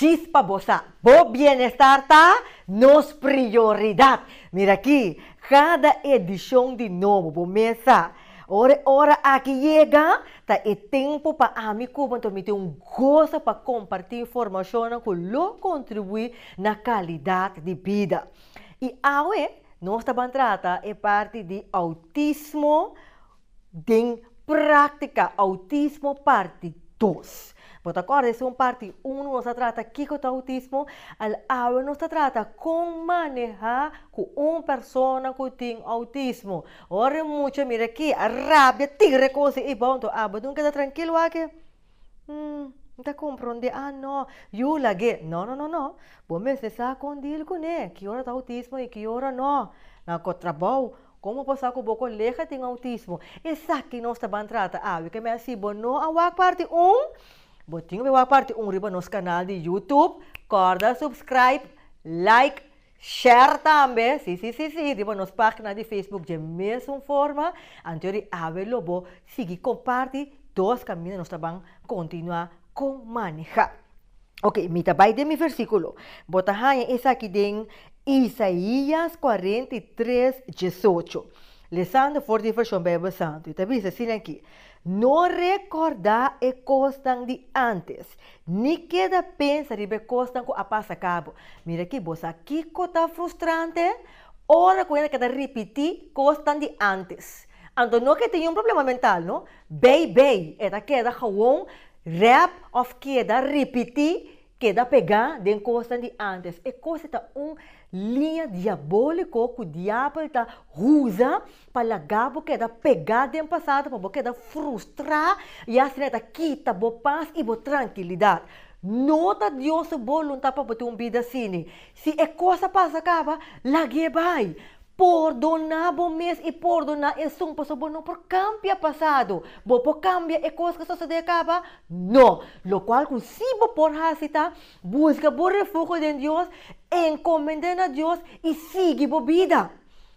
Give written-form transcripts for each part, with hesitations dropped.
Djis pa bo sa, bo bienestar ta nos prioridat! Mira aki, kada edishon di nobo bo mes sa. Ora e ora aki yega, ta e tempu pa ami ku bo, anto mi tin un goso pa kompartí informashonnan ku lo kontribuí na kalidat di bida. I awe nos ta ban trata e parti di outismo den práktika, outismo parti dos. Bo ta kòrda esun parti unu nos a trata kiko ta outismo, al awe nos ta trata kon manehá ku un persona ku tin outismo. Ora e mucha mira aki a rabia tira e kos ei bou anto abo dun keda trankil wak e. Umm, mi ta komprondé, ah no, yu lag'é. No, no, no, no, bo mester sa kon deal kuné, ki ora ta outismo i ki ora no. Na ko trabou, kon bo por sa ku bo kolega tin outismo? Esaki nos ta ban trata awe. Ke men si bo no a wak parti un, bo tin ku bai wak parti un riba nos kanal di YouTube. Kòrda subscribe, like, Share tambe, si si si si, riba nos pagina di Facebook dje mesun forma, anto di awe lo bo sigui comparti dos caminda nos ta ban continua con maneha. Ok, mi ta bay den mi versiculo. Bo ta haña esaki den Isaías 43, 18. Lesando for di version Bijbel Santu, e ta bisa asina aki, No rekordá e kosnan di ántes, ni keda pensa riba e kosnan ku a pasa kabo. Mira aki, bo sa kiko ta frustrante? Ora ku hende keda ripití kosnan di ántes. Anto no ke tin un problema mental, no. Bei bei, e ta keda gewoon rèp òf keda ripití Keda pegá den kosnan di ántes. E kos ei ta un liña diabóliko ku diabel ta usa pa laga bo keda pegá den pasado, pa bo keda frustrá i asina e ta kita bo pas i bo trankilidat. No ta Dios su boluntat pa bo tin un bida asina. Si e kos a pasa kaba, lag'é bai. Pordoná bo mes i pordoná esun, pasobra bo no por kambia pasado. Bo por kambia e kos ku a sosodé kaba? No! Lokual ku sí bo por hasi ta buska bo refugio den Dios, enkomend'é na Dios i sigui bo bida.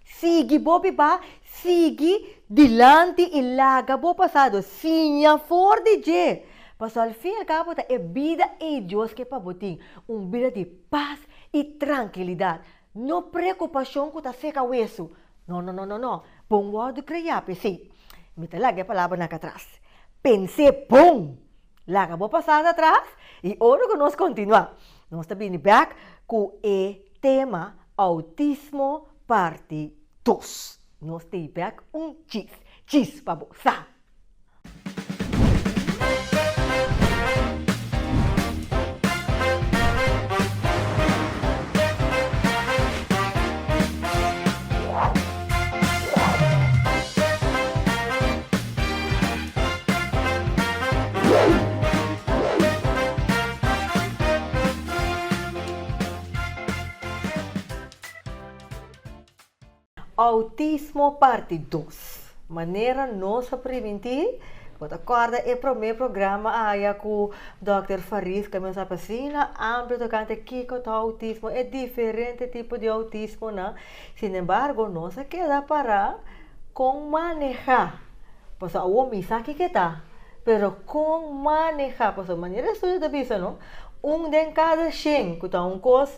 Sigui bo bibá, sigui dilanti i laga bo pasado siña for di dje. Pasobra al fin i al kabo ta e bida ei Dios ke pa bo tin, un bida di pas i trankilidat. No preokupashon ku ta seka wesu. No, no, no, no, no. Bon wòrdu kreá p'esei. Mi ta laga e palabranan akí atras. Pens'é bon! Laga bo pasado atras i ora ku nos kontinuá, nos ta bini bèk ku e tema Outismo parti dos. Nos ta i bèk un chis chis pa bo sa. Autismo parti dos. Manera nos a primintí, bo ta kòrda e promé programa aya ku dòkter Faris ku a mester papia asina amplio tokante kiko ta autismo, e diferente tipo di autismonan. Sinembargo, nos a keda pará kon manehá, pasobra awor mi sa kiko e ta, pero kon manehá, pasobra manera e estudio ta bisa no, un den kada shen ku ta un kos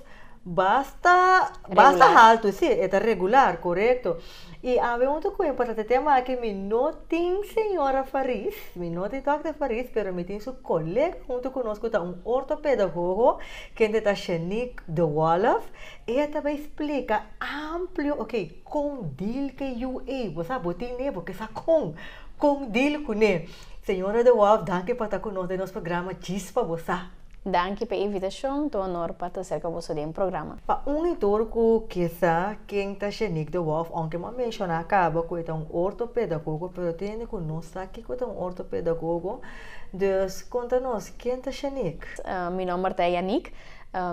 Basta, basta haltu, si, e ta regular, korekto. I awe huntu ku mi pa trata e tema aki mi no tin señora Faris, mi no tin dòkter Faris, pero mi tin su kolega huntu ku nos ku ta un ortopedagogo, kende ta Shanique de Wolff. E ta bai splika amplio, oke, kon deal ku e yu ei. Bo sa, bo tin ne, bo ke sa kon, kon deal kuné. Señora de Wolff, danki pa ta ku nos den nos programa Djis pa Bo Sa. Danki pa e invitashon, ta un honor pa ta serka boso den programa. Pa un i tur ku ke sa ken ta Shanique de Wolff, ounke mi a menshoná kaba ku e ta un ortopedagogo, pero tin hende ku no sa kiko ta un ortopedagogo, dus konta nos ken ta Shanique? Mi nòmber ta Yanique,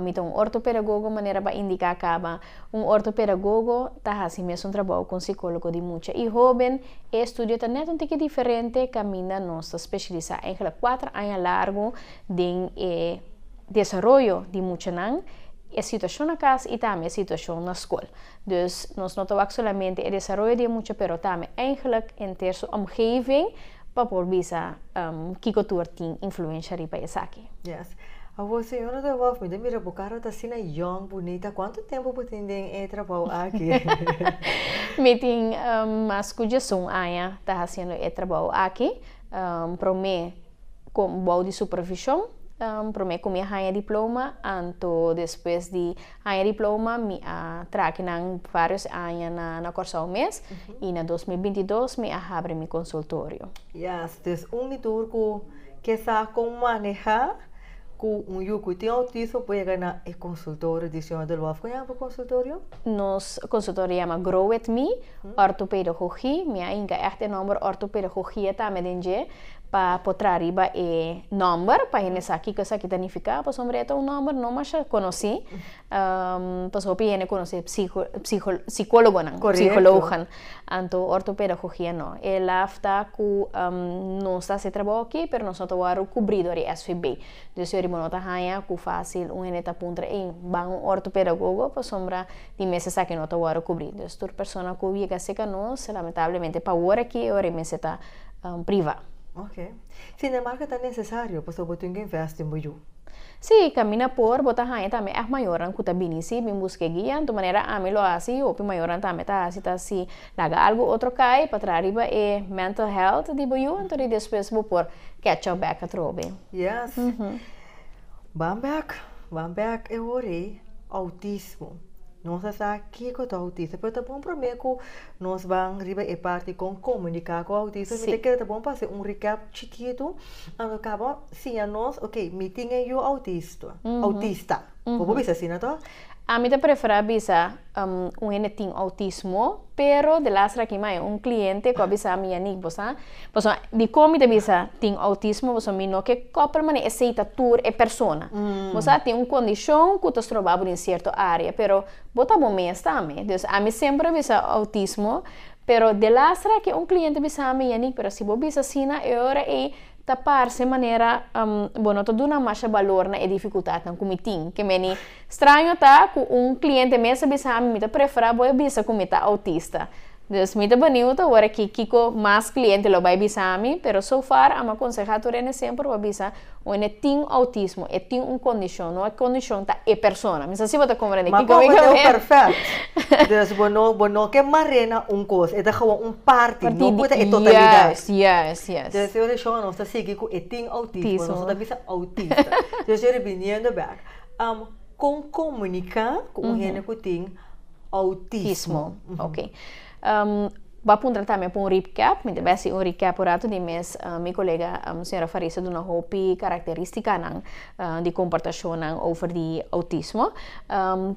mi ta un ortopedagogo manera bo a indiká kaba. Un ortopedagogo ta hasi mesun trabou ku un sikólogo di mucha i hóben. E estudio ta nèt un tiki diferente kaminda nos ta spesialisá eigentlik kuater aña largu den e desaroyo di muchanan, e situashon na kas i tambe e situashon na skol. Dus nos no ta wak solamente e desaroyo di e mucha pero tambe eigenlijk henter su omgeving pa por bisa kiko tur tin influensha riba esaki. Yes. Awor señora de Wolf, mi ta mira bo cara ta asina yong, bunita. Cuanto tempo bo tin den e trabou aki? Mi tin mas cu diesun aña ta haciendo e trabou aki. Prome con bou di supervision, prome cu mi a haña diploma, anto despues di haña diploma mi a traha akinan varios aña na Corsou mes y na 2022 mi a habri mi consultorio. Yes, dus un di tur cu ke sa con maneha cu un yu cu tin autismo por yega na e consultorio di señor De Wolf. Con yama bo consultorio? Nos consultorio yama Grow With Me Orthopedagogie. Mi a hinca echt e nomber orthopedagogie tambe den dje pa por traha riba e nomber pa hende sa kico esaki ta nifica pasobra e ta un nomber no masha conoci. Pasobra hopi hende conoce psico psico psicologonan, psicologen, anto orthopedagogia no. E laf ta cu nos ta haci trabou aki pero nos no ta wòrdu cubri dor di SVB. Dus yori bo no ta haña cu facil un hende ta puntra ey ban un orthopedagogo pasobra di mes esaki no ta wòrdu cubri. Dus tur persona cu yega cerca nos lamentablemente pa awor aki e ora e mester ta priva. Ok. Sin embargo ta necesario pasobra bo tin cu investi den bo yu. Sí, kaminda por, bo ta haña tambe ègt mayornan ku ta bini sí, bin buska e guia. Anto manera ami lo hasi, hopi mayornan tambe ta hasi, ta si laga algu otro kai pa traha riba e mental health di bo yu, anto di despues bo por catch up bèk atrobe. Yes. Ban bèk, ban bèk e ora ei, outismo. Nos a sa kiko ta autista, pero ta bon promé ku nos ban riba e parti kon komuniká ku autista. Mi ta kere ta bon pa hasi un recap chikitu, anto kaba siña nos, ok, mi tin e yu autista, autista. Bo por bisa asina to? Ami ta preferá bisa un hende tin autismo, pero de laster aki mi un cliente ku a bisa mi, Yanick, bo sa, pasobra dikon mi ta bisa tin autismo, pasobra mi no ke koppel manera esei ta tur e persona. Bo sa, tin un kondishon ku ta stroba bo den sierto área, pero bo ta bo mes tambe. Dus ami semper a bisa autismo, pero de laster aki un cliente bisa mi, Yanick, pero si bo bisa asina e ora ei Ta parse manera bo no ta duna masha balor na e difikultatnan ku mi tin. Ke meni straño ta ku un kliente mes a bisa mi, mi ta preferá bo e bisa ku mi ta autista. Dus mi ta beniut awor aki kiko mas kliente lo bai bisa mi, pero so far a mi akonsehá tur hende semper pa bisa un hende tin autismo, e tin un kondishon, no e kondishon ta e persona. Mi sa si bo ta komprende Ma kiko mi komo ke teu men. perfect. Dus bo no bo no ke mar'é na un kos, e ta gewoon un parti, no ku ta e totalidat. Juist, juist, juist. Dus e ora shon nos ta sigui ku e tin autismo, nos no ta bisa autista. Dus e ora biniendo bek, kon komuniká ku un hende ku tin autismo? Ok. Bo a puntra tambe pa un recap, mi ta bai hasi un recap un ratu di mes mi kolega señora Farisa duna hopi karakteristikanan di komportashonnan over di autismo.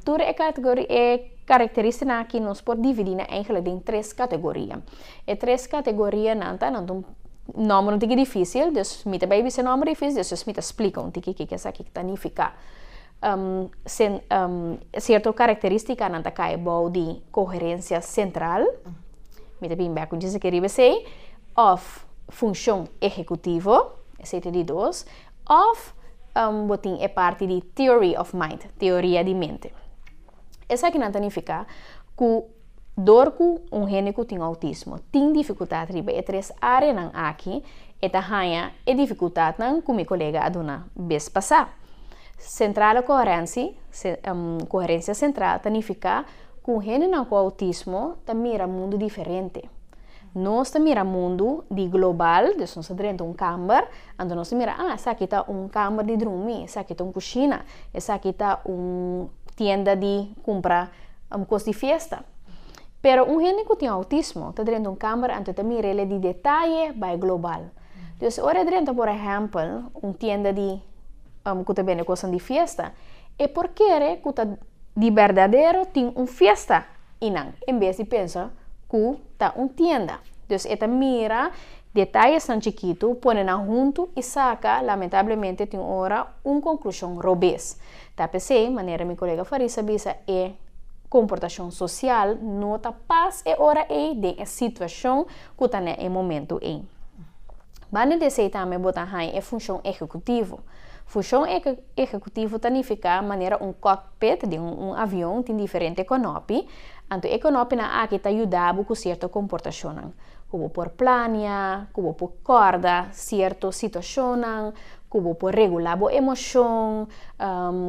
Tur e kategoria e karakteristinan aki nos por dividí nan eigenlijk den tres kategoria. E tres kategorianan ta, nan ta un nòmber un tiki difísil, dus mi ta bai bisa e nòmber difísil, despues mi ta splika un tiki kiko esaki ta nifiká. Sierto karakterístikanan ta kai bou di koherensia sentral, mi ta bin bèk ku djis aki riba esei, òf funshon ehekutivo, esei ta di dos, òf bo tin e parti di theory of mind, teoria di mente. Esakinan ta nifiká ku dor ku un hende ku tin outismo tin difikultat riba e tres áreanan aki, e ta haña e difikultatnan ku mi kolega a duna bes pasá. Sentrale koherensi, koherensia sentral ta nifiká ku hendenan ku outismo ta mira mundu diferente. Nos ta mira mundu di global, dus nos ta drenta un kamber, anto nos ta mira, ah, esaki ta un kamber di drumi, esaki ta un kushina, esaki ta un tienda di kumpra kos di fiesta. Pero un hende ku tin outismo ta drenta un kamber anto e ta mira el di detaye bai global. Dus ora e drenta por ehèmpel un tienda di ku ta bende kosnan di fiesta, e por kere ku ta di berdadero tin un fiesta einan en bes di pensa ku ta un tienda. Dus e ta mira detayesnan chikitu, pone nan huntu i saka lamentablemente tin ora un konklushon robes. Ta p'esei, manera mi kolega Faris a bisa, e komportashon sosial no ta pas e ora ei den e situashon ku ta na e momentu ei. Banda di esei tambe bo ta haña e funshon ehekutivo. Funshon ehekutivo ta nifiká manera un cockpit den un avion tin diferente konopi, anto e konopinan aki ta yuda bo ku sierto komportashonnan, ku bo por plania, ku bo por kòrda sierto situashonnan, Ku bo por regulá bo emoshon,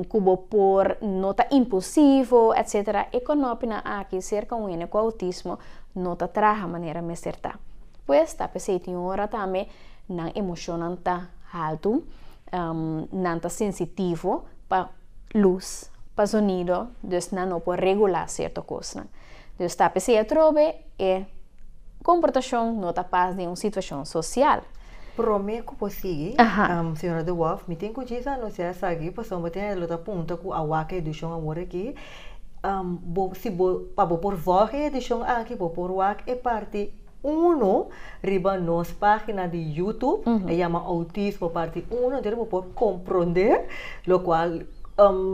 ku bo por no ta impulsivo, etcetera. E kònòpinan aki serka un hende ku outismo no ta traha manera mester ta. Pues ta p'esei tin ora tambe nan emoshonnan ta haltu, nan ta sensitivo pa lus, pa zonido, dus nan no por regulá sierto kosnan. Dus ta p'esei atrobe e komportashon no ta pas den un situashon sosial. Promé ku bo sigui, señora De Wolff, mi tin ku djis anunsiá esaki pasobra bo tin lo ta punta ku a wak e edishon awor aki. Bo si bo pa bo por vòlg e edishon aki bo por wak e parti uno riba nos página di YouTube, e yama Outismo parti uno, entonces bo por komprondé lokual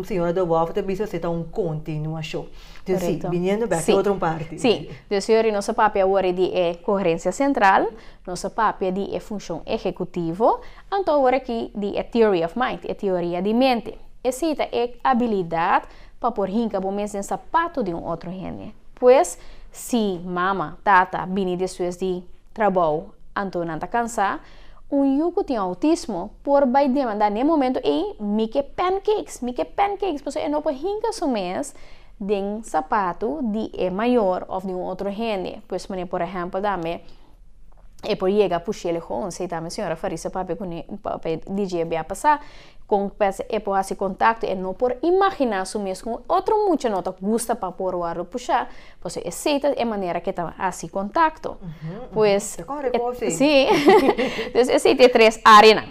señora De Wolff ta bisa si ta un kontinuashon. Dus si, biniendo bek e otro parti. Si, dus yori nos a papia awor di e koherensia sentral, nos a papia di e funshon ehekutivo, anto awor aki di e theory of mind, e teoria di mente. Esei ta e abilidat pa por hinka bo mes den sapato di un otro hende. Pues, si mama, tata bini despues di trabou anto nan ta kansá, un yu ku tin outismo por bai demandá n'e momento ei, Mi ke pancakes! Mi ke pancakes! Pasobra e no por hinka su mes den sapatu di e mayor òf di un otro hende. Pues manera por ehèmpel tambe e por yega push'é lehon, esei tambe señora Farisa papia kuné, papia di dje bia pasá. Kon p'es e por hasi kontakto, e no por imaginá su mes ku un otro mucha no ta gusta pa por wòrdu pushá, pasobra esei ta e manera ku e ta hasi kontakto. Pues, sí, dus esei ta e tres áreanan.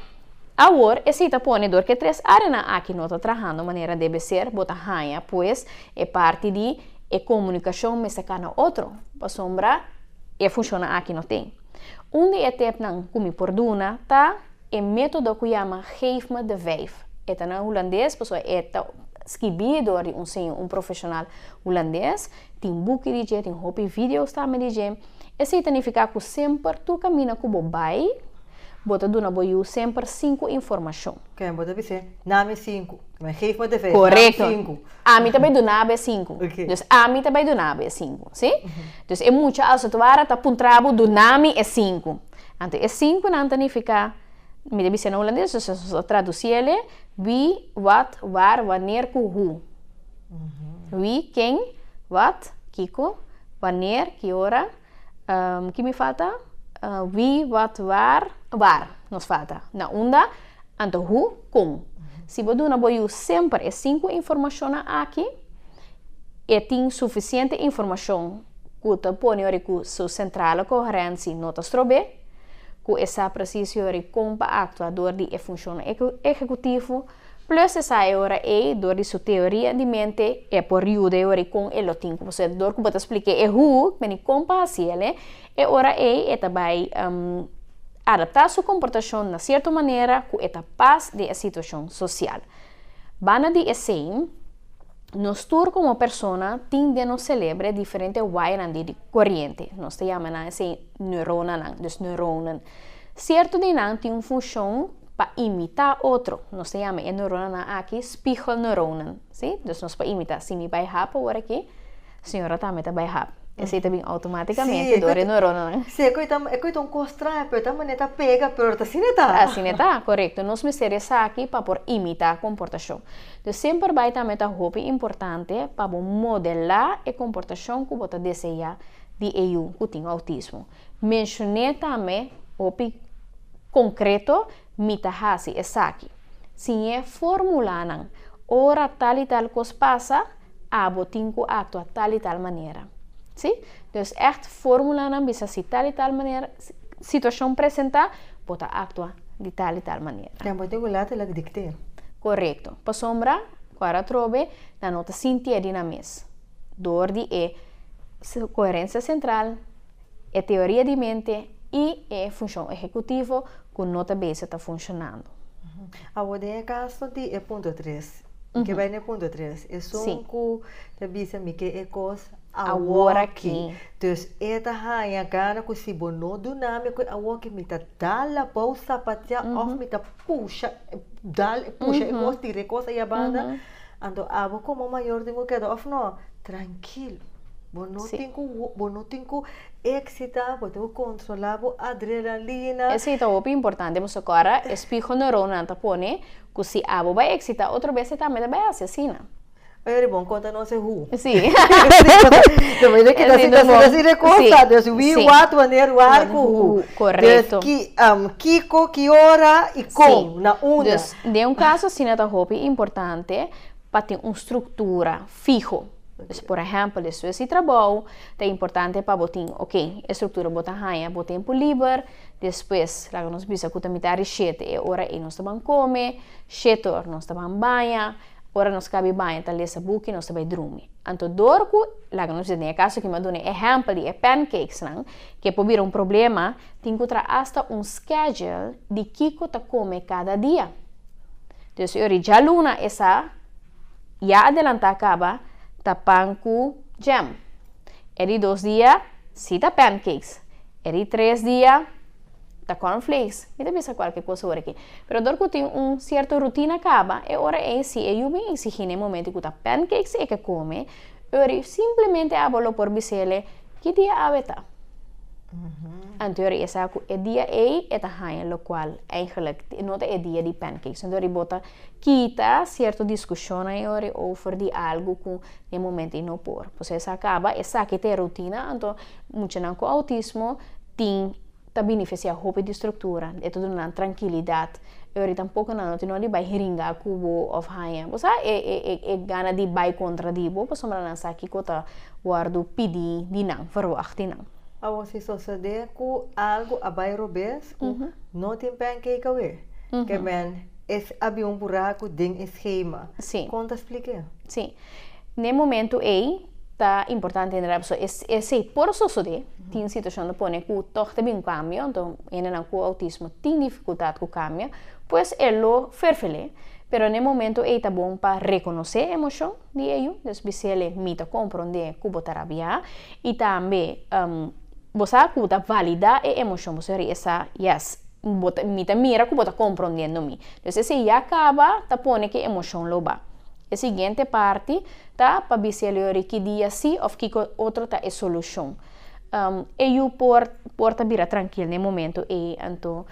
Awor, esei ta pone dor ku e tres áreanan aki no ta trahando manera debe ser, bo ta haña pues e parti di e komunikashon mester kana otro, pasobra e funshonnan aki no tin. Un di e tepnan ku mi por duna ta. E método ku yama Geef me de vijf. E ta na hulandes pasobra e ta skibí dor di un señor, un profeshonal hulandes. Tin buki di dje, tin hopi video's tambe di dje. Esei ta nifiká ku semper tur kaminda ku bo bai, bo ta duna bo yu semper sinku informashon. Oké, bo ta bis'é, Nami sinku. Geef me de vijf, Korekto. nami sinku. Ami ta bai duna bo e sinku. Oké. Dus ami ta bai duna bo e sinku, sí? Dus e mucha als het ware ta puntra bo, Duna mi e sinku. Anto e sinkunan ta nifiká, mi ta bisa na hulandes, dus nos ta tradusi el e, wie, wat, waar, wanneer ku hoe. Wie, ken, wat, kiko, wanneer, ki ora, ki mi falta? Wie, wat, waar, waar nos falta, na unda, anto hoe, kon. Si bo duna bo yu semper e sinku informashonnan aki, e tin sufisiente informashon ku ta pone ora ku su sentrale koherensi no ta strob'é, ku e sa presis yori kon pa aktua dor di e funshon ehekutivo, plus e sa e ora ei dor di su teoria di mente e por yuda e ora ei kon e lo tin ku pasobra dor ku bo ta splik'é e hoe, meni kon pa hasiel e, e ora ei e ta bai adaptá su komportashon na sierto manera ku e ta pas den e situashon sosial. Banda di esei, nos tur komo persona tin den nos selebre diferente wayanan di koriente. Nos ta yama nan esei neuronanan, dus neuronen. Sierto di nan tin un funshon pa imitá otro. Nos ta yama e neuronanan aki spiegelneuronen, si? Dus nos por imitá. Si mi bai hap awor aki, Señora tambe ta bai hap. Esei ta bin automáticamente door e neuronanan. Sí, e koe ta, e koe ta un kos straño, pero ta manera ta pega, pero ta asina e ta. Asina e ta, korekto. Nos mester esaki pa por imitá komportashon. Dus semper bai tambe ta hopi importante pa bo modelá e komportashon ku bo ta deseá di e yu ku tin outismo. Menshoné tambe hopi konkreto Mi ta hasi esaki. Siñ'é formulanan. Ora tal i tal kos pasa, abo tin ku aktua tal i tal manera. Sí? Dus ègt formulanan bisa si tal i tal manera, situashon presentá, bo ta aktua di tal i tal manera. Ten bo tin ku lata dikteer. Korekto. Pasobra, ku ara atrobe, nan no ta sintié di nan mes. Dor di e koherensia sentral, e teoria di mente i e funshon ehekutivo ku no ta bese ta funshonando. Awor den e kaso di e punto tres, mi ke bai na e punto tres, esun ku ta bisa mi ke e kos awoki. Dus e ta haña gana ku si bo no duna mi ku e awoki mi ta dal abou sapatia òf mi ta pusha dal pusha e kos tira e kos ayabanda. Anto abo komo mayor tin ku keda òf no? Trankil. Bo no tin ku bo no tin ku eksita, bo tin ku kontrolá bo adrenalina. Esei ta hopi importante pasobra ora e spiegelneuronnan ta pone ku si abo bai eksita otro bes e tambe ta bai hasi asina. Oye bon konta nos e hu. Si. Te mira ki ta asina asina e kos ta. Dus wie wat wanneer waar ku hu. Korekto. Dus ki kiko, ki ora i kon, na unda. Dus den un kaso asina ta hopi importante pa tin un struktura fiho. Dus por ehèmpel despues di trabou ta importante pa bo tin ok e struktura bo ta haña bo tempu liber, despues laga nos bisa ku ta mitar di shete e ora ei nos ta ban kome, shete or nos ta ban baña, ora nos kabi baña ta lesa buki nos ta bai drumi. Anto dor ku laga nos bisa den e kaso ki mi a duna e ehèmpel di e pancakes nan ke por bira un problema tin ku traha asta un schedule di kiko ta kome kada dia. Dus e ora djaluna e sa. Ya adelantá kaba ta pan ku jam. E di dos dia si ta pancakes. E di tres dia ta cornflakes. Mi ta bisa kualke kos awor aki. Pero dor ku tin un sierto rutina kaba, e ora ei si e yu bin eksigí na e momento ku ta pancakes e ke kome, e ora ei simplemente abo lo por bis'ele ki dia awe ta. Anto e ora ei sa ku e dia ei e ta haña lokual eigenlijk no ta e dia di pancakes. Anto e ora ei bo ta Kita sierto diskushonnan e ora over di algu ku den momento ei no por. Pues esa kaba, esaki ta e rutina, anto muchanan ku outismo tin ta benefisiá hopi di struktura, e ta duna nan trankilidat, e ora tampoko nan no tin nodi bai heringa ku bo òf haña, bo sa e e e gana di bai kontra di bo pasobra nan sa kiko ta wòrdu pidi di nan, verwagt di nan. Awor si sosodé ku algu a bai robes ku no tin pancake awe, ke men Es a bin un buraku den e schema. Sí. Kon ta splik'é? Sí. N'e momento ei ta importante hende pasobra esei por sosodé. Tin situashon ta pone ku tòg ta bin un kambio, anto hendenan ku outismo tin difikultat ku kambio, pues e lo ferfel'é. Pero n'e momento ei ta bon pa rekonosé e emoshon di e yu, dus bis'el mi ta komprondé ku bo ta rabiá i tambe bo sa ku bo ta validá e emoshon, bo sa e sa, yes, Bo ta, mi ta mira ku bo ta komprondiendo mi. Dus esei ya kaba ta pone ku e emoshon lo ba. E siguiente parti ta pa bisa Leori ki dia si òf kiko otro ta e solushon. E yu por por ta bira trankil na e momento ei anto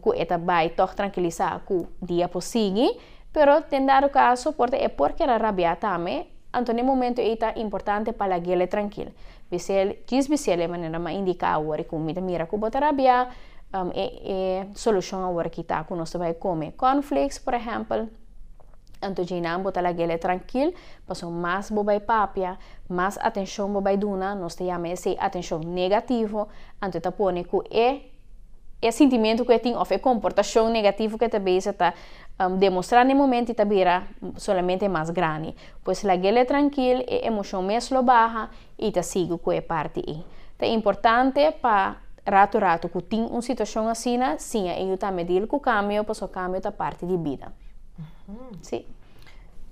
ku e ta bai tòg trankilisá ku dia por sigui, pero den dado kaso por ta e por keda rabiá tambe, anto na e momento ei ta importante pa lag'el trankil. Bis'el, djis bis'el e manera m'a indiká awor i ku mi ta mira ku bo ta rabiá, e e solushon awor aki ta ku nos ta bai kome cornflakes por ehèmpel, anto djeinan bo ta lag'el e trankil, pasobra mas bo bai papia, mas atenshon bo bai duna, nos ta yama esei atenshon negativo, anto e ta pone ku e e sintimentu ku e tin òf e komportashon negativo ku e ta bezig ta demostrá na e momento i ta bira solamente mas grandi. Pues lag'el e trankil, e emoshon mes lo baha i ta sigui ku e parti ei. Ta importante pa ratu ratu ku tin un situashon asina, siña e yu tambe deal ku kambio, pasobra kambio ta parti di bida. Sí.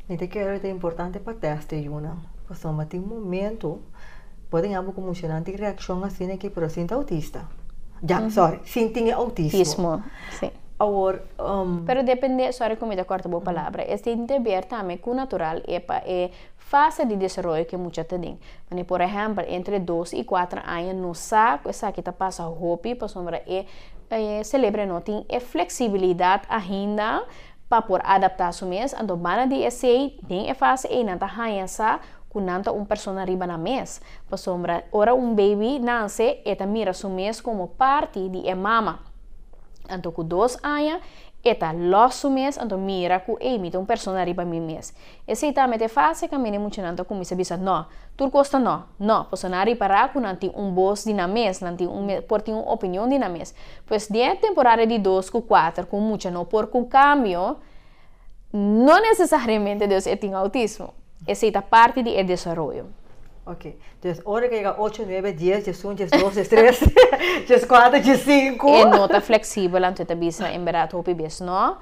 Mi ta kere ta importante pa tèst e yunan, pasobra tin momento bo ta yama ku muchanan tin reakshon asina aki pero sin ta outista. Ya, sorry, sin tin e outismo. Outismo, sí. Awor. Pero depende, sorry ku mi ta kòrta bo palabra, es tin te ber tambe ku natural e pa e fase di desaroyo ku e mucha ta den. Manera por ehèmpel entre dos i kuater aña no sa ku esaki ta pasa hopi pasobra e selebre no tin e fleksibilidat ainda pa por adaptá su mes, anto banda di esei den e fase ei nan ta haña sa ku nan ta un persona riba nan mes, pasobra ora un baby nase e ta mira su mes komo parti di e mama. Anto ku dos aña e ta lòs su mes, anto mira ku ey mi ta un persona riba mi mes. Esei tambe ta e fase kaminda e muchanan ta kuminsá bisa nò, tur kos ta nò, nò, pasobra nan a ripará ku nan tin un bos di nan mes, nan tin un por tin un opinion di nan mes. Pues den e temporada di dos ku kuater ku un mucha no por ku kambio, no nesesariamente dus e tin outismo. Esei ta parti di e desaroyo. Ok, dus ora ku yega ocho, nuebe, dies, diesun, diesdos, diestres, dieskuater, diesinku. E no ta fleksibel, anto e ta bisa en bèrdat hopi bes no.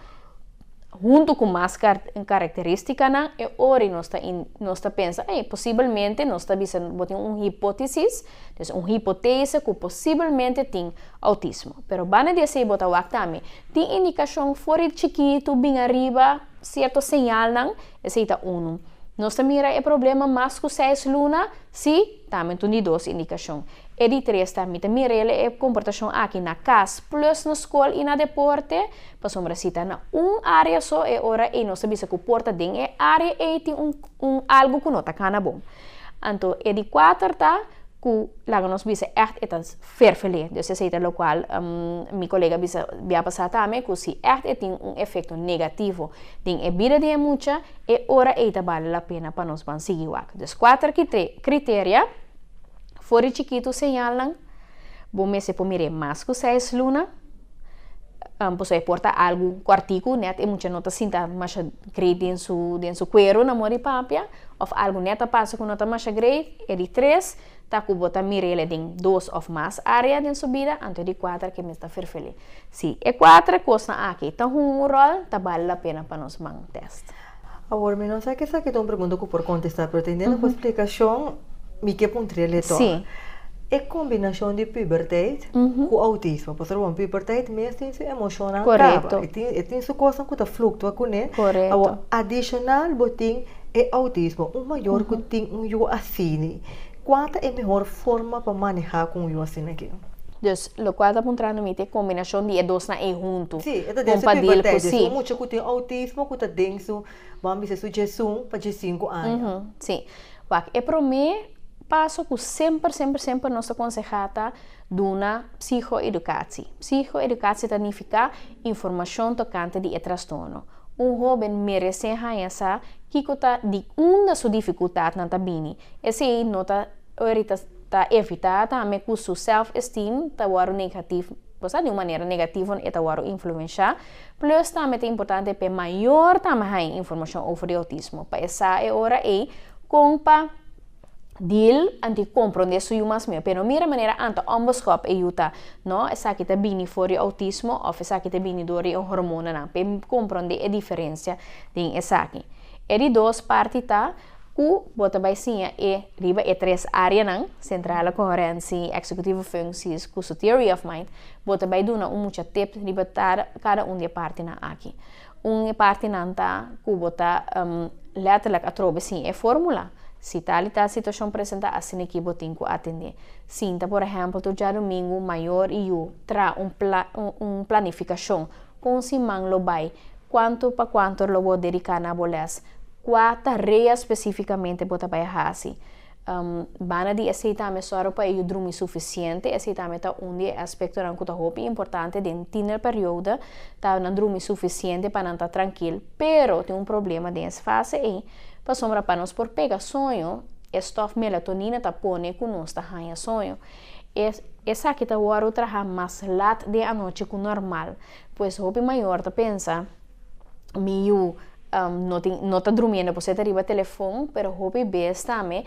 Huntu ku mas karakterístikanan e ora nos ta nos ta pensa, ey, posibelmente nos ta bisa bo tin un hipótesis, dus un hipotese ku posibelmente tin outismo. Pero banda di esei bo ta wak tambe, tin indikashon for di chikitu bin ariba sierto señalnan, esei ta unu. Nos ta mira e problema mas ku seis luna? Sí, tambe ta un di dos indikashon. E di tres ta, mi ta mira e komportashon aki na kas plus na skol i na deporte, pasobra si ta na un área so e ora ei nos ta bisa ku por ta den e área ei tin un un algu ku no ta kana bon. Anto e di kuater ta ku laga nos bisa ègt e ta ferfelé. Dus esei ta lokual mi kolega bisa bia pasá tambe ku si ègt e tin un efekto negativo den e bida di e mucha, e ora ei ta bale la pena pa nos ban sigui wak. Dus kuater kriteria, for di chikitu señalnan, bo mester por mir'é mas ku seis luna, pasobra e por ta algu kòrtiku, nèt e mucha no ta sinta masha great den su den su kueru na mor di papia, òf algu nèt a pasa ku no ta masha great. E di tres ta ku bo ta mir'é den dos òf mas área den su bida, anto e di kuater ke mester ta ferfelé. Si e kuater kosnan aki ta hunga un ròl, ta bale la pena pa nos man tèst. Awor, mi no sa ke esaki ta un pregunta ku por kontestá, pero teniendo ku splikashon, mi ke puntr'é tòg. E kombinashon di puberteit ku outismo, pasobra bon, puberteit mes tin su emoshonnan kaba, e tin su kosnan ku ta fluktua kuné. Awor, adishonal bo tin e outismo, un mayor ku tin un yu asina, kua ta e mehor forma pa manehá ku un yu asina aki? Dus, lokual ta puntrando mi ta e kombinashon di e dosnan ei huntu. Sí, e ta den su puberteit. Dus un mucha ku tin outismo ku ta den su, bo a bisa su diesun pa diesinku aña. Sí. Wak, e promé paso ku semper, semper, semper nos ta konsehá ta duna psihoedukatsie. Psihoedukatsie ta nifiká informashon tokante di e trastorno. Un hóben meresé haña sa kiko ta di unda su difikultatnan ta bini. Esei no ta Ori ta ta evitá tambe ku su self esteem ta wòrdu negatif, bo sa di un manera negativo e ta wòrdu influenshá. Plus tambe ta importante pa e mayor tambe haña informashon over di outismo, pa e sa e ora ei kon pa deal anto i komprondé su yu mas mihó. Pero no mira manera anto onbeskòp e yu ta, no, esaki ta bini for di outismo òf esaki ta bini dor di e hormonanan, pa e komprondé e diferensia den esaki. E di dos parti ta. Ku bo ta bai siña e riba e tres áreanan, sentrale koherensi, eksekutive funksies ku su theory of mind, bo ta bai duna un mucha tip riba kada un di e partinan aki. Un e partinan ta ku bo ta lèterlik atrobe siña e fórmula. Si tal i tal situashon presentá asina ki bo tin ku atendé. Sinta por ehèmpel tur djadumingu mayor i yu traha un un planifikashon Kon siman lo bai? Kuantu pa kuantu lo bo dediká na bo lès? Kua tarea spesífikamente bo ta bai hasi? Banda di esei tambe sòru pa e yu drumi sufisiente. Esei tambe ta un di e aspektonan ku ta hopi importante den tienerperiode, ta nan drumi sufisiente pa nan ta trankil. Pero tin un problema den es fase ei, pasobra pa nos por pega soño, e stòf melatonina ta pone ku nos ta haña soño. Esaki ta wòrdu traha mas lat den anochi ku normal. Pues hopi mayor ta pensa, mi yu no tin no ta drumiendo pasobra e ta riba telefon, pero hopi bes tambe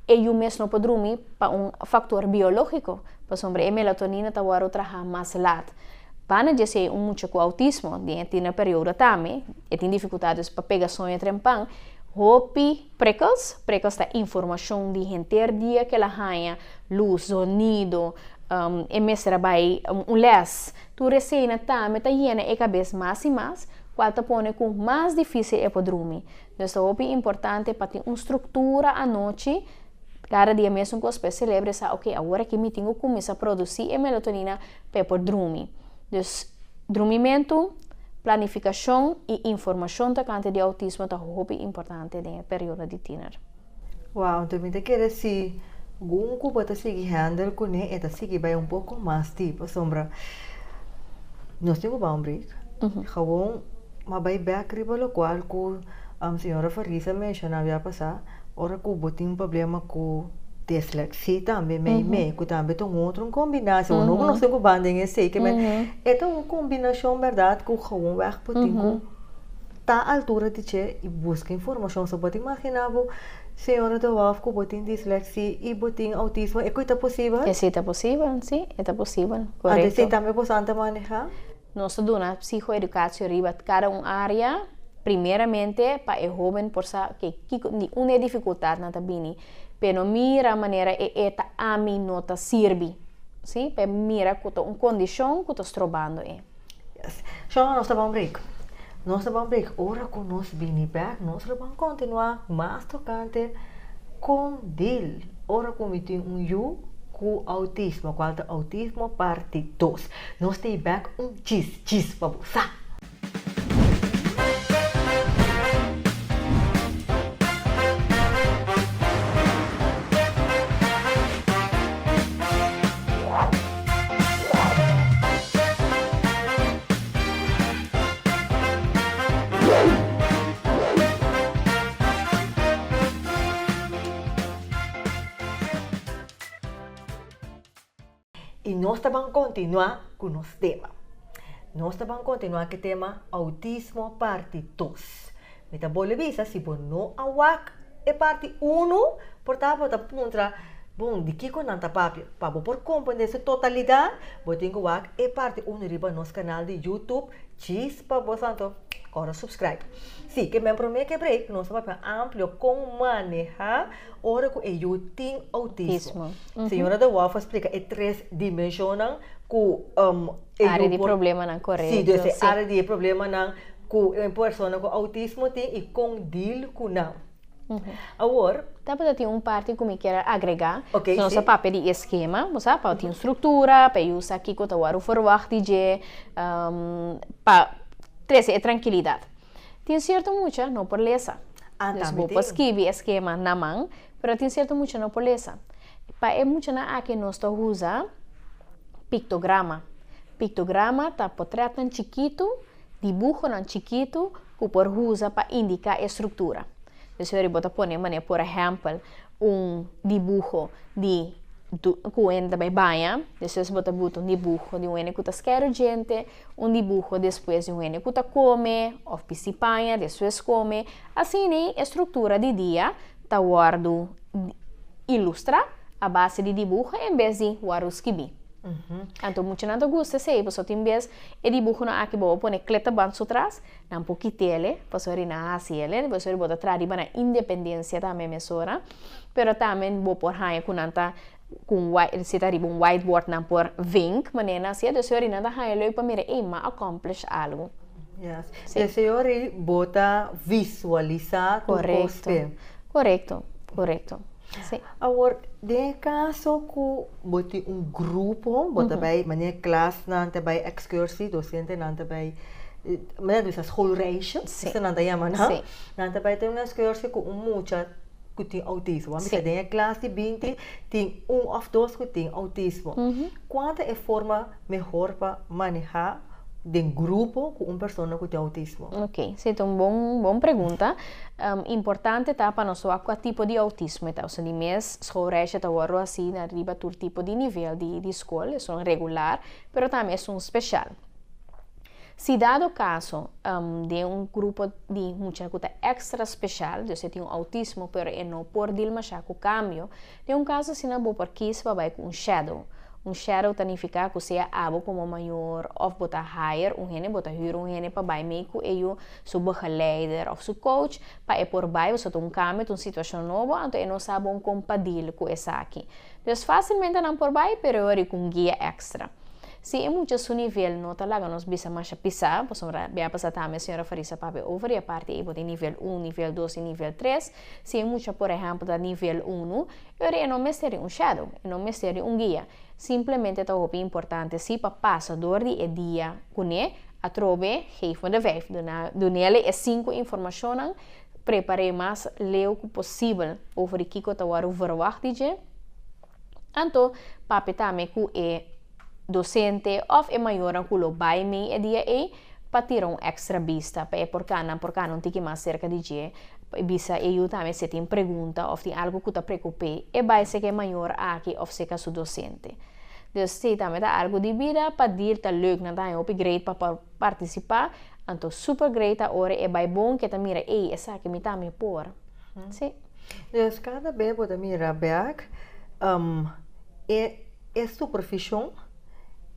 e yu mes no por drumi pa un faktor biológiko, pasobra e melatonina ta wòrdu traha mas lat. Banda di esei un mucha ku outismo den e tiener periodo tambe e tin difikultat dus pa pega soño trempan, hopi Prikkels, prikkels ta informashon di henter dia ku el a haña, lus, zonido, e mester a bai un lès. Tur eseinan tambe ta yena e kabes mas i mas, kual ta pone ku mas difísil e por drumi. Dus ta hopi importante pa tin un struktura anochi, kada dia mesun kos pa e selebre sa, oke, awor aki mi tin ku kuminsá produsí e melatonina pa e por drumi. Dus drumimentu, planifikashon i informashon tokante di outismo ta hopi importante den e periodo di tiener. Wow, anto mi ta kere si gun ku bo ta sigui handle kuné e ta sigui bai un poko mas dip pasobra nos tin ku bai un break. Gewoon m'a bai bek riba lokual ku señora Farisa menshoná bia pasá. Ora ku bo tin problema ku disleksia tambe mei mei ku tambe ta un otro un kombinashon bo no konosé ku ban den esei ke men e ta un kombinashon bèrdat ku gewoonweg bo tin ku ta altura di dje i buska informashon so bo ta imaginá bo señora de Wolff ku bo tin disleksia i bo tin outismo e ku ta posibel? Esei ta posibel si e ta posibel korekto. Anto esei tambe boso a maneha? Nos ta duna psicoeducatie riba cada un area, primeramente pa e hoben por sa ke kiko di unda e dificultadnan ta bini, p'e no mira manera e e ta ami no ta sirbi, si, p'e mira cu ta un condicion cu ta strobando e. Yes. Shona, nos ta ban break. Nos ta ban break. Ora ku nos bini bèk, nos lo ban kontinuá mas tokante kon deal ora ku mi tin un yu ku outismo, kual ta outismo parti dos. Nos ta i bèk un djis djis pa bo sa. I nos ta ban kontinuá ku nos tema. Nos ta ban kontinuá ku e tema Outismo parti dos. Mi ta bolbe bisa si bo no a wak e parti unu, por ta bo ta puntra, Bon, di kiko nan ta papia? Pa bo por komprendé su totalidat, bo tin ku wak e parti unu riba nos kanal di YouTube Djis pa bo santo ora subscribe. Si, ke men promé ke break nos ta papia amplio kon manehá ora ku e yu tin outismo. Señora de Wolff a splika e tres dimenshonnan ku e yu por. Área di problemanan, korekto. Si, dus e área di e problemanan ku un persona ku outismo tin i kon deal ku nan. Awor. Tabata tin un parti ku mi kier a agregá. Ok, Nos a si. papia di e skema, bo sa, pa tin struktura, pa e usa kiko ta wòrdu ferwagt di dje, pa trese e trankilidat. Tin sierto mucha no por lesa. Ah, Dus tambe bo por tin. skibi e skema na man, pero tin sierto mucha no por lesa. Pa e muchanan aki nos ta usa piktograma. Piktograma ta potrètnan chikitu Dibuhonan chikitu ku por usa pa indiká e struktura. Dus weri bo ta pone manera por ehèmpel un dibuho di ku un hende ta bai baña, despues bo ta buta un dibuho di un hende ku ta skèru djente, un dibuho despues di un hende ku ta kome òf bisti paña despues kome. Asina e struktura di dia ta wòrdu ilustrá a base di dibuho en bes di wòrdu skibí. Anto muchanan ta gusta esei pasobra tin bes E dibuhonan aki bo a pone klittenband su tras, nan por kit'ele, pasobra nan a hasi ele, pasobra bo ta traha riba nan independencia tambe mesora, pero tambe bo por haña ku nan ta ku un white, si ta riba un whiteboard nan por vink manera nan hasié, dus nan ta haña leuk pa mira, ey, m'a accomplish algu. Yes. Sí. Esei ora bo ta visualisá tur kos p'e. Korekto, korekto. Sí. Awor, den e kaso ku bo tin un grupo, bo ta bai manera klasnan ta bai ekskursie, dosentenan ta bai, manera ta bisa schoolreisje, esei nan ta yama nan, nan ta bai den un ekskursie ku un mucha ku tin outismo. Bo a bisa den e klas di binti tin un òf dos ku tin outismo. Kua ta e forma mehor pa manehá den grupo ku un persona ku tin outismo? Ok, si ta un bon bon pregunta. Importante ta pa nos wak kua tipo di outismo e ta. Osea di mes schoolreisje ta wòrdu hasi na riba tur tipo di nivel di di skol, esun regular, pero tambe esun speshal. Si dado kaso den un grupo di mucha ku ta èkstra speshal, dus e tin un outismo pero e no por dil mashá ku kambio, Den un kaso asina bo por kis pa bai ku un shadow. Un shadow ta nifiká ku sea abo komo mayor òf bo ta hire un hende, bo ta hür un hende pa bai mee ku e yu, su begeleider òf su coach, pa e por bai pasobra ta un kambio, ta un situashon nobo, anto e no sa bon kon pa deal ku esaki. Dus fásilmente nan por bai, pero e ora ku un guia èkstra. Si e mucha su nivel no ta laga nos bisa masha pisá, pasobra bia pasá tambe señora Farisa papia over di e parti ei bo tin nivel un, nivel dos i nivel tres, Si e mucha por ehèmpel ta nivel unu, e ora e no mester di un shadow, e no mester di un guia. Simplemente ta hopi importante si pa pasa dor di e dia kuné, atrobe geef me de vijf, duna dunele e sinku informashonnan, prepar'é mas leu ku posibel over di kiko ta wòrdu verwagt di dje. Anto papia tambe ku e dosente òf e mayornan ku lo bai mei e dia ei pa tira un èkstra bista pa e por kana por kana un tiki mas serka di dje pa e bisa e yu tambe si e tin pregunta òf tin algu ku ta preokup'é e bai seka e mayor aki òf seka su dosente. Dus si tambe ta algu di bida pa dir ta leuk nan ta haña hopi great pa por partisipá anto super great ta ora e bai bon ke ta mira ey esaki mi tambe por. Si. Dus kada bes bo ta mira bek e e supervishon,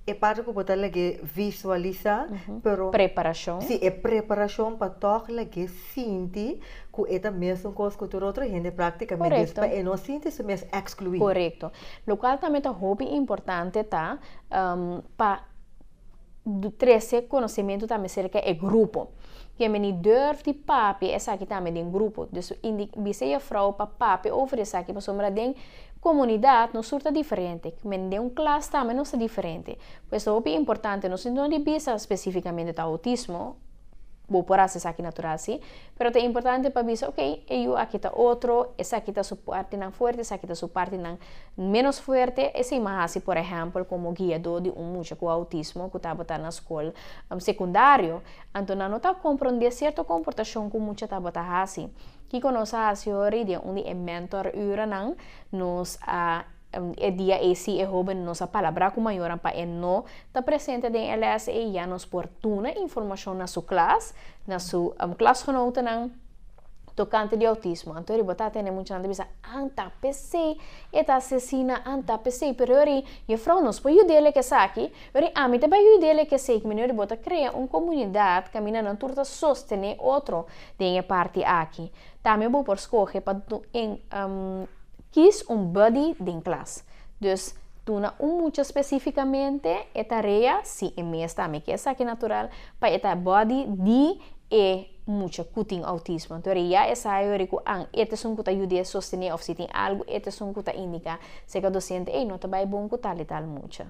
e parti ku bo ta lag'é visualisá, pero Preparashon. si e preparashon pa tòg lag'é sinti ku e ta mesun kos ku tur otro hende práktikamente, dus Korekto. pa e no sinti su mes ekskluí. Korekto. Lokual tambe ta hopi importante ta pa trese konosementu tambe serka e grupo. Ke men ni durf di papia esaki tambe den grupo. Dus indi bisa juffrouw pa papia over esaki pasobra den komunidat nos tur ta diferente. Men den un klas tambe nos ta diferente. Pues ta hopi importante nos no di bisa spesífikamente ta outismo, bo por hasi esaki natural si, pero ta importante pa bisa ok e yu aki ta otro, esaki ta su partinan fuerte, esaki ta su partinan menos fuerte, esei mi a hasi por ehèmpel komo guiadó di un mucha ku outismo ku tabata na skol sekundario. Anto nan no ta komprondé sierto komportashon ku mucha tabata hasi. Kiko nos a hasi hori? Den un di e mentor-urennan nos a e dia ei si e hóben nos a palabrá ku mayornan pa e no ta presente den e lès ei ya nos por duna informashon na su klas, na su klasgenotennan tokante di outismo. Anto riba ta tene muchanan ta bisa, Anta p'esei e ta asesina, anta p'esei. Pero hori, jefrou nos por yud'é ku esaki. Pero ami ta bai yuda ke esei manera bo ta krea un komunidat kaminda nan tur ta sostené otro den e parti aki. Tambe bo por skohe pa en kies un buddy den klas. Dus duna un mucha spesífikamente e tarea, si e mes tambe ke esaki natural, pa e ta buddy di e mucha ku tin outismo. Anto ya esei ku an e ta esun ku ta yuda sostené òf si tin algu e ta esun ku ta indiká serka dosente, ei no ta bai bon ku tal i tal mucha.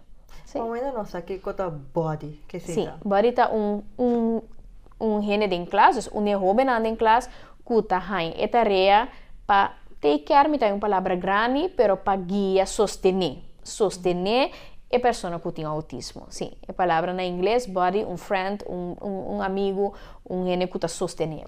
Sí. Momento nos aki kiko ta buddy, ke Sí, buddy ta un hende den klas, dus un hóben den klas ku ta haña e tarea pa take care, mi ta un palabra grandi, pero pa guia, sostené, sostené e persona ku tin outismo. Sí, e palabra na ingles, buddy, un friend, un amigu, un hende ku ta sostené.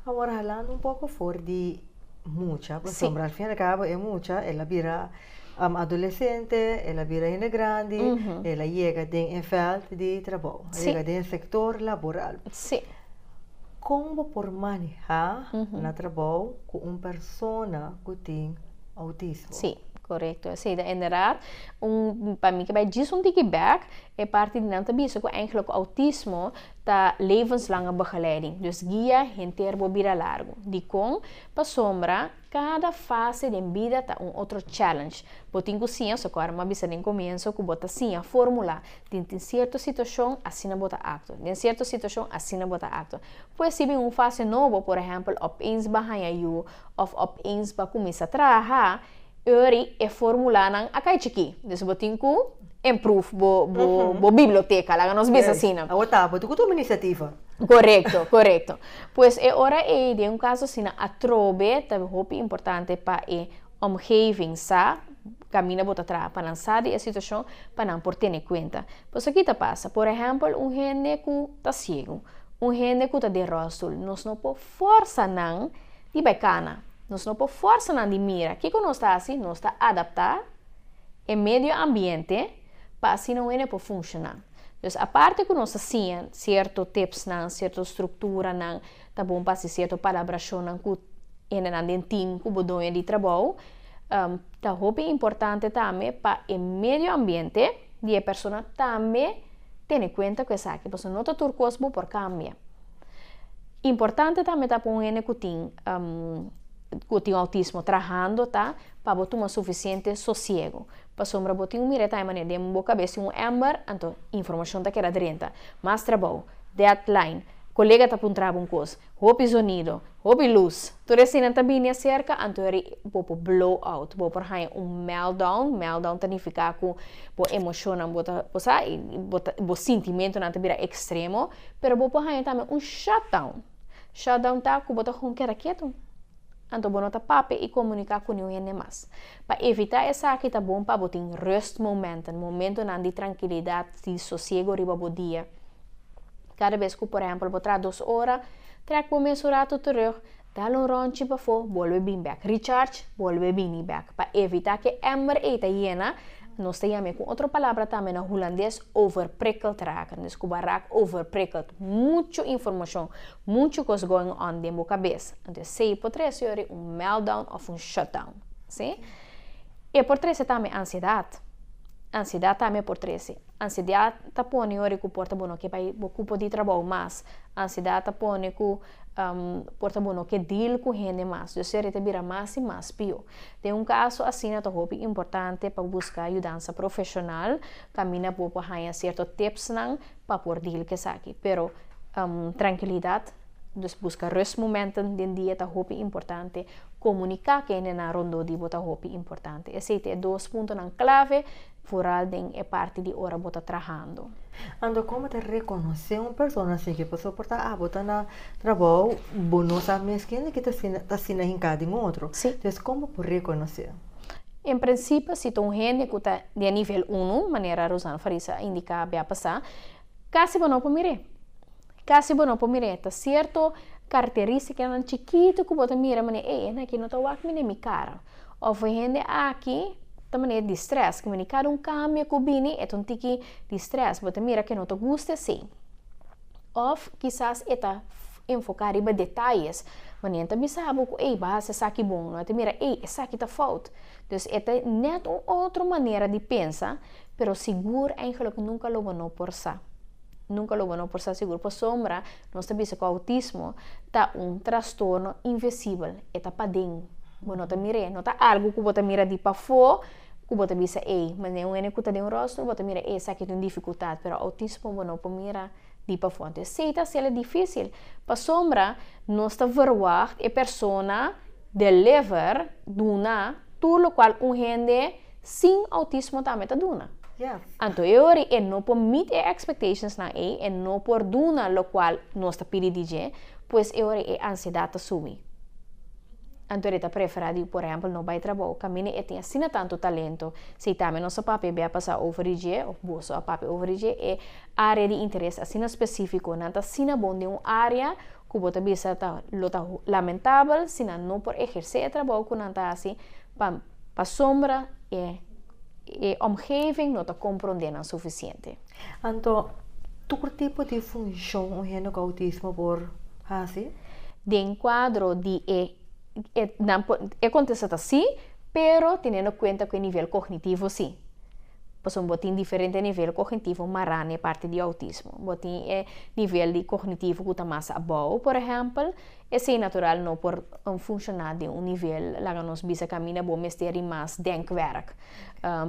Awor, halando un poko for di mucha, pasobra al fin i al kabo e mucha, el a bira adolesente, el a bira hende grandi, el a yega den e veld di trabou, yega den sektor laboral. Kon por manehá na trabou ku un persona ku tin outismo? Sí, korekto. Sí, inderdaad, pa mi ku bai djis un tiki back, e parti di nan ta bisa ku eigenlijk outismo ta levenslange begeleiding. Dus guia henter bo bida largu. Dikon pasobra kada fase di bida ta un otro challenge. Bo tin ku siña, so ku m'a bisa den komienso ku bo ta siña fórmula. Den sierto situashon, asina bo ta aktua. Den sierto situashon, asina bo ta aktua. Pues si bin un fase nobo, por ehèmpel, opeens b'a haña yu, òf opeens b'a kuminsá traha, ori e fórmulanan a kai chikí. Dus bo tin ku improve bo biblioteka, laga nos bisa asina. Awor ta, bo tin ku tuma inisiativa. Korekto. Pues e ora ei, den un kaso asina atrobe, ta hopi importante pa e omgeving sa kaminda bo ta traha pa nan sa di e situashon pa nan por tene kuenta. Pues kiko ta pasa? Por ehèmpel, un hende ku ta siegu, un hende ku ta den rolstoel, nos no por forsa nan di bai kana. Nos no por forsa nan di mira. Kiko nos ta hasi? Nos ta adaptá e medio ambiente pa asina un hende por funshoná. Dus aparte ku nos siña sierto tipsnan, sierto strukturanan, ta bon pa sierto palabrashonnan ku hendenan den team ku bo doño di trabou, ta hopi importante tambe pa e medio ambiente di e persona tambe tene kuenta ku esaki, pasobra no ta tur kos bo por kambia. Importante tambe ta pa un hende ku tin outismo trahando ta pa bo tuma sufisiente sosiego. Pasobra bo tin un mira tambe manera den bo kabes tin un ember, anto informashon ta keda drenta. Mas trabou, deadline, kolega ta puntra bo un kos, hopi zonido, hopi lus. Tur eseinan ta bini aserka, anto bo por blow out, bo por haña un meltdown. Meltdown ta nifiká ku bo emoshonnan bo ta, bo sa, bo sintimentunan ta bira ekstremo, pero bo por haña tambe un shutdown. Shutdown ta ku bo ta gewoon keda ketu. Anto bo no ta papia i komuniká ku ningun hende mas. Pa evitá esaki ta bon pa bo tin rustmomenten, momentonan di trankilidat, di sosiego riba bo dia. Kada bes ku, por ehèmpel, bo traha 2 ora, trek bo mes un ratu terug, dal un ròntje pafó, bolbe bin bèk. Recharge, bolbe bini bèk. Pa evitá ku e ember ei ta yena, nos ta yam'é ku otro palabra tambe na hulandes, overprikkeld raken. Dus ku bo a raak overprikkeld. Muchu informashon, muchu kos going on den bo kabes. Anto esei por trese un meltdown òf un shutdown. Sí? E por trese tambe ansiedat. Ansiedat tambe por trese. Ansiedat ta pone ora ku por ta bo no ke bai bo kupo di trabou mas. Ansiedat ta pone ku por ta bo no ke deal ku hende mas. Dus esei ta bira mas i mas pió. Den un kaso asina ta hopi importante pa buska yudansa profeshonal, kaminda bo por haña sierto tipsnan pa por deal ku esaki. Pero trankilidat. Dus buska rustmomenten den dia ta hopi importante. Komuniká ku hendenan rondó di bo ta hopi importante. Esei ta e dos puntonan klave, vooral den e parti di ora bo ta trahando. Anto kon bo ta rekonosé un persona así ke pasobra por ta abo ta na trabou bo no sa mes kende ke ta asina hinká den otro. Entonces kon bo por rekonosé? En prinsipio si ta un hende ku ta den nivel unu, manera Rosanne Farisa a indiká bia pasá, kasi bo no por mir'é. Kasi bo no por mir'é. Ta sierto karakterístikanan chikitu ku bo ta mira manera, ey, e hende aki no ta wak mi den mi kara. Òf e hende aki ta manera di strès, ku manera kada un kambio ku bini e ta un tiki di strès. Bo ta mira ku e no ta gusta esei. Òf kisas e ta enfoká riba detayes. Manera ta bisa bo ku, ey, bo a hasi esaki bon. No, e ta mira, ey, esaki ta fout. Dus e ta nèt un otro manera di pensa, pero sigur eigenlijk nunka lo bo no por sa. Nunka lo bo no por sa sigur pasobra nos ta bisa ku outismo ta un trastorno invisibel, e ta paden, bo no ta mir'é, no ta algu ku bo ta mira di pafó ku bo ta bisa ey, manera un hende ku ta den un ròlstoel bo ta mira ey esaki tin un difikultat, pero outismo bo no por mira di pafó. Anto esei ta hasiel difísil pasobra nos ta verwagt e persona deliver, duna, tur lokual un hende sin outismo tambe ta duna. Anto e ora e no por meet e expectationsnan ei, e no por duna lokual nos ta pidi di dje, pues e ora e ansiedat ta subi. Anto e ta preferá di, por ehèmpel, no bai trabou, kaminda e tin asina tantu talento. Si tambe nos a papia bia pasá over di dje, òf boso a papia over di dje, e área di interes asina spesífiko, nan ta asina bon den un área ku bo ta bisa ta lo ta lamentabel si nan no por ehersé e trabou ku nan ta hasi pa pasobra e e omgeving no ta komprondé nan sufisiente. Anto, tur tipo di funshon un hende ku outismo por hasi? Den kuadro di e e nan por e kontesta ta sí, pero teniendo kuenta ku e nivel kognitivo sí. Pasobra bo tin diferente nivel kognitivo mará na e parti di outismo. Bo tin e nivel di kognitivo ku ta mas abou, por ehèmpel, Esei natural no por funshoná den un nivel, laga nos bisa kaminda bo mester di mas denkwerk.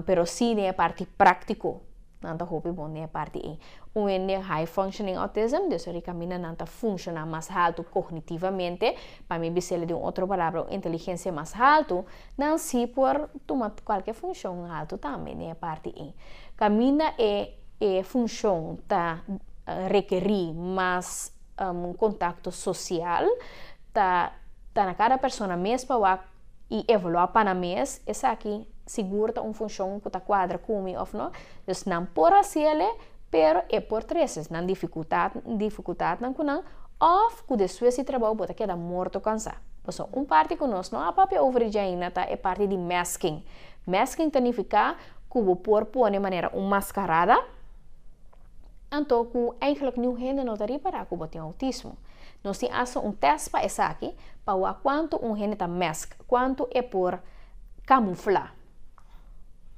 Pero sí den e parti práktiko nan ta hopi bon den e parti ei. Un hende high functioning autism, dus ora kaminda nan ta funshoná mas haltu kognitivamente, pa mi bis'el den un otro palabra un inteligensia mas haltu, nan sí por tuma kualke funshon haltu tambe den e parti ei. Kaminda e e funshon ta rekerí mas kontakto sosial ta ta na kada persona mes pa wak i evaluá pa nan mes esaki sigur ta un funshon ku ta kuadra ku mi òf no. Dus nan por hasiel e pero e por trese nan difikultat difikultatnan ku nan òf ku despues di trabou bo ta keda morto kansá. Pasobra un parti ku nos no a papia over dje ainda ta e parti di masking. Masking ta nifiká ku bo por pone manera un maskarada. Anto ku eigenlijk niun hende no ta ripará ku bo tin outismo. Nos tin asta un tèst pa esaki, pa wak kuantu un hende ta mèsk, kuantu e por kamuflá.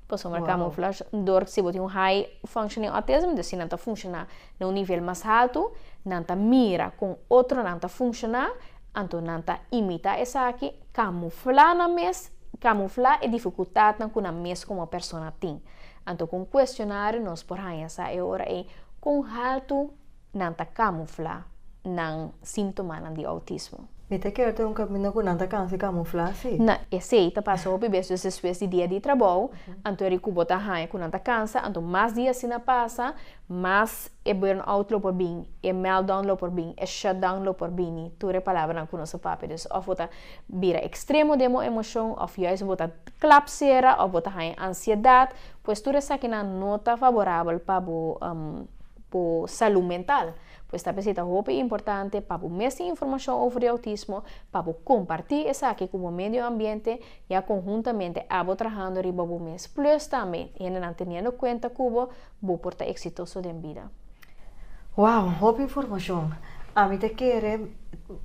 Pasobra kamuflá, dor si bo tin un high functioning autism, dus si nan ta funshoná na un nivel mas haltu, nan ta mira kon otronan ta funshoná, anto nan ta imitá esaki, kamuflá nan mes, kamuflá e difikultatnan ku nan mes komo persona tin. Anto ku un kuestionario nos por haña sa e ora ei kon haltu nan ta kamuflá nan símptomanan di outismo. Mi ta kere ta un kaminda ku nan ta kansa di kamuflá, sí. Na, esei ta pasa hopi bes dus despues di dia di trabou, anto eri ku bo ta haña ku nan ta kansa, anto mas dia asina pasa, mas e burn-out lo por bin, e meltdown lo por bin, e shutdown lo por bini, tur e palabranan ku nos a papia. Dus òf bo ta bira ekstremo den bo emoshon òf juist bo ta klap sera òf bo ta haña ansiedat, pues tur esakinan no ta favorabel pa bo bo salú mental. Pues ta p'esei ta hopi importante pa bo mes tin informashon over di outismo, pa bo kompartí esaki ku bo medio ambiente, ya konhuntamente abo trahando riba bo mes. Plus tambe hendenan teniendo kuenta ku bo, bo por ta eksitoso den bida. Wow, hopi informashon. Ami ta kere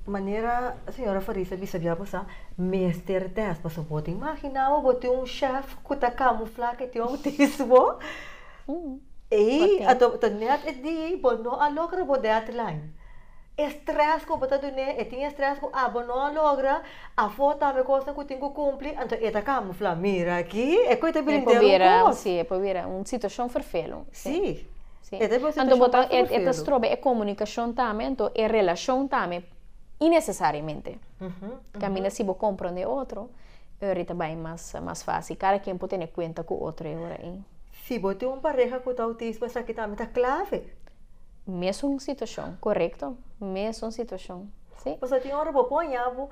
manera señora Farisa bisa bia pasá, mester tèst. Pasobra bo ta imaginá bo, bo tin un chèf ku ta kamuflá ke tin outismo. Ei, anto ta nèt e di bo no a logra bo deadline. E strès ku bo ta dun'é, e tin e strès ku abo no a logra, afó tambe kosnan ku tin ku kumpli, anto e ta kamuflá. Mira aki, e koe ta E bira por henter un bira, kos. sí, e por bira un situashon ferfelu. Sí, Sí. e ta bira un Anto bo situashon ta, basta e ta ferfelu. stroba e komunikashon tambe, anto e relashon tambe. Innecesariamente. Caminda si bo comprende otro, e ta bay mas facil. Cada ken por tene cuenta cu otro e ora ey. Si bo tin un pareha cu autismo, esaki tambe ta clave. Mesun situacion, corecto. Mesun situacion. Si. Paso tin ora bo por haña bo,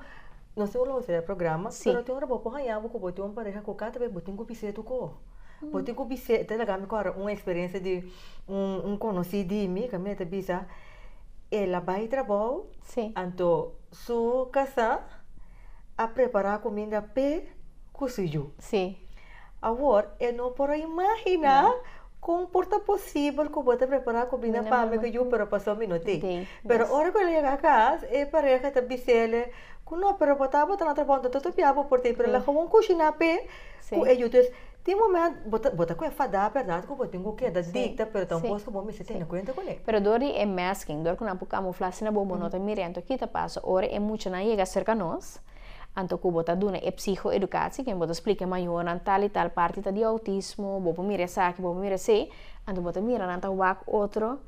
no sé lo e programa, pero tin ora bo por haña bo cu bo tin un pareha cu cada bes bo tin cu bis'e tur cos. Bo tin cu bis'e, ta laga mi awor un experiencia di un conoci di mi, cu mi ta bisa, el a bay trabou, anto su casa a prepara cuminda p'e cu su yiu. Awor, e no por imagina con por ta posibel cu bo ta prepara cuminda pa mi cu yiu, pero paso mi no tin. Pero ora cu el a yega cas, e pareha ta bis'e cu no, pero bo tabata na trabou, anto tur bia bo por tin, pero el a gewoon cushina p'e cu e yiu. Dus, tin momento, bo ta cu enfada, berdad, cu bo tin cu keda dicta, pero tampoco cu bo mester tene cuenta cu ne. Pero door di e masking, door cu nan por camufla asina bo no ta mira, anto kico ta pasa? Ora e muchanan yega cerca nos, anto cu bo ta duna e psycho-educatie, cu bo ta splica mayornan tal y tal parti ta di autismo, bo por mira esaki, bo por mira esey, anto bo ta mira nan ta wak otro,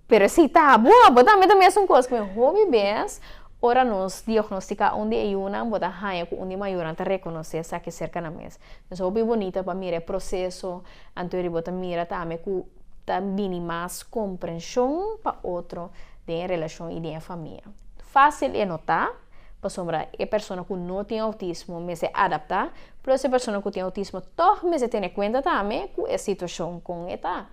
pero si ta bo, bo tambe ta mesun cos, cu hopi bes, ora nos diagnostica un di e yiunan, bo ta haya cu un di mayornan ta reconoce esaki cerca nan mes. Dus hopi bunita pa mira e proceso, anto bo ta mira tambe cu ta bini mas comprension pa otro den relacion y den famia. Facil e no ta, pasobra e persona cu no tin autismo mester adapta, pero e persona cu tin autismo toch mester tene cuenta tambe cu e situacion con e ta.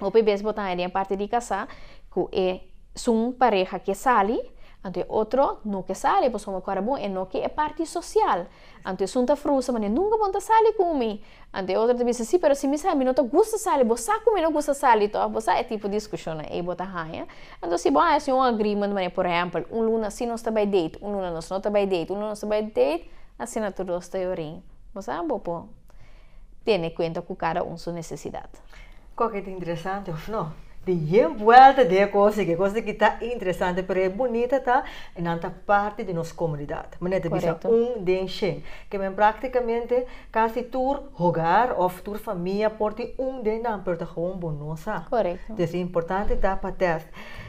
Hopi bes bo ta den parti di casa cu esun pareha ke sali, anto e otro no ke sali, pasobra awor bon e no ke e parti social. Anto esun ta frustra, ma nunca bo ta sali cu mi. Anto e otro ta bisa, si, pero si mi sa, mi no ta gusta sali, bo sa cu mi no gusta sali, toch? Bo sa e tipo di discusion ey bo ta haya. Anto si bo haya un agreement, ma por ehempel, un luna si nos ta bay date, un luna nos no ta bay date, un luna nos ta bay date, asina tur dos ta yorin. Bo sa bo por tene cuenta cu cada un su necesidad. Cual cu ta interesante of no? Di yen vuelta di cos, cu cos cu ta interesante, pero e bunita ta, e nan ta parti di nos comunidad. Manera ta bisa 1 den 100. Cu men practicamente casi tur hogar of tur famia por tin un den nan, pero ta gewoon bo no sa. Dus importante ta pa test.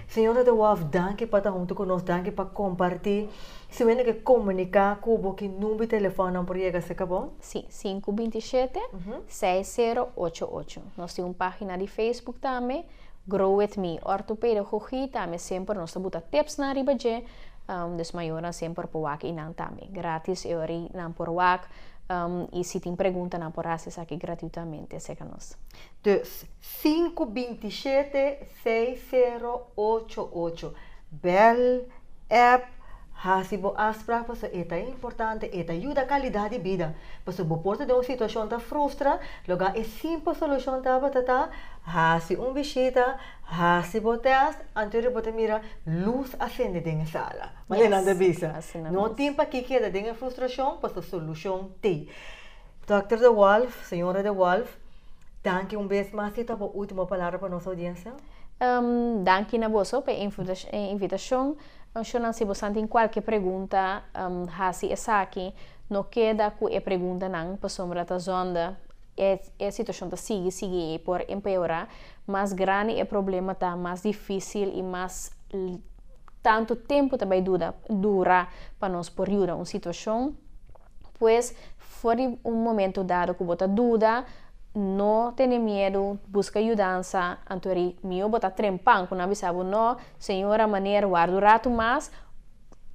Señora De Wolf, danki pa ta hunto cu nos, danki pa comparti. Si bo ke comunica cu bo, ki number di telefon nan por yega serca bo? Si, 527 6088. Nos tin un pagina di Facebook tambe, Grow With Me Orthopedagogie, tambe semper nos ta buta tips na riba dje, dus mayornan semper por wak y nan tambe. Gratis e ori nan por wak, y si tin pregunta nan por haci esaki gratuitamente serca nos. Dus 527 6088. Bel, app, hasi bo afspraak, paso e ta importante, e ta yuda calidad di bida. Paso bo por ta den un situacion ta frustra, loga e simpel solucion ta hasi un bishita, hasi bo test, anto bo ta mira luz a cende den sala. Mas nada bisa. Asina No mes. tin pa keda den frustracion, paso solucion tin. Dr. De Wolf, señora De Wolf, danki un bes mas y ta bo ultimo palabra pa nos audiencia. Danki na boso pa e invitacion. Shonan, si bo tin cualkier pregunta, hasi esaki, no keda cu e preguntanan, pasobra ta zonde e situacion ta sigui, sigui y por empeora. Mas grandi e problema ta, mas dificil y mas tanto tempo ta bay dura pa nos por yuda un situacion. Pues, for di un momento dado cu bo ta duda, no tene miedo, busca yudansa, anto ri mihor bo ta trempan, cu nan bisa bo no, señora, meneer, warda un rato mas,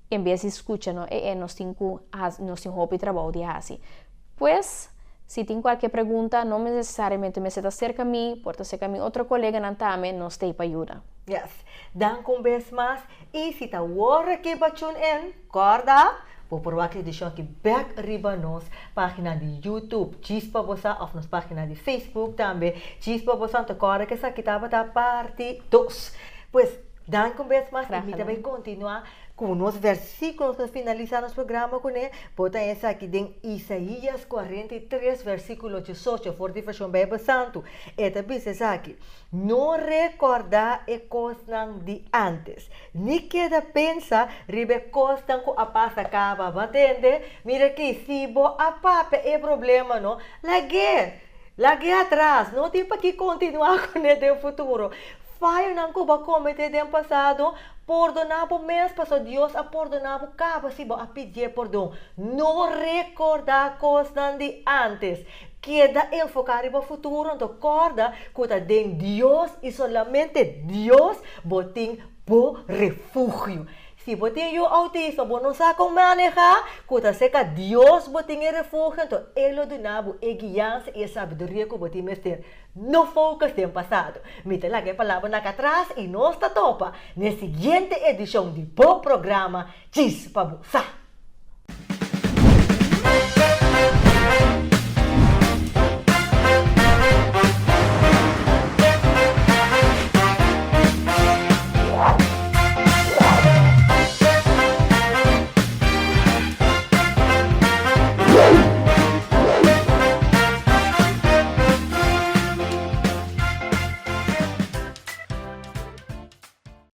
en bes di scucha, no, e nos tin hopi trabou di hasi. Pues, si tin cualkier pregunta, no necesariamente mester ta cerca mi, por ta cerca mi otro coleganan tambe, nos t'ey pa yuda. Yes. Danki un bes mas. Y si ta awor cu bo a tune in, corda, bo por wak edicion aki back riba nos pagina di YouTube, Chispa Bosa, of nos pagina di Facebook tambe, Chispa Bosa, anto corda cu esaki tabata parti 2. Pues, danki un bes mas. Graag Y mi gedaan. tambe continua cu nos versiculo pa finalisa nos programa cu ne. Bo ta esaki den Isaías 43, versiculo 18, for di version Bijbel Santo. E ta bisa esaki: "No recorda e cosnan di antes, ni keda pensa riba e cosnan cu a pasa caba." Bo a tende? Mira aki, si bo a papia e problema, no? Lag'e, lag'e atras, no tin pa cu continua cu ne den futuro. Fayonan cu bo a comete den pasado. Pordoná bo mes paso Dios a pordoná bo kaba si bo a pidié pordon. No rekordá kosnan di ántes. Keda enfoká riba futuro, anto kòrda ku ta den Dios i solamente Dios bo tin bo refugio. Si bo tin yu outismo bo no sa kon manehá, ku ta serka Dios bo tin e refugio, anto E lo duna bo e guiansa i e sabiduria ku bo tin mester. No focus den pasado. Mi ta laga e palabra na katras i nos ta topa n'e siguiente edishon di bo programa Djis pa Bo Sa.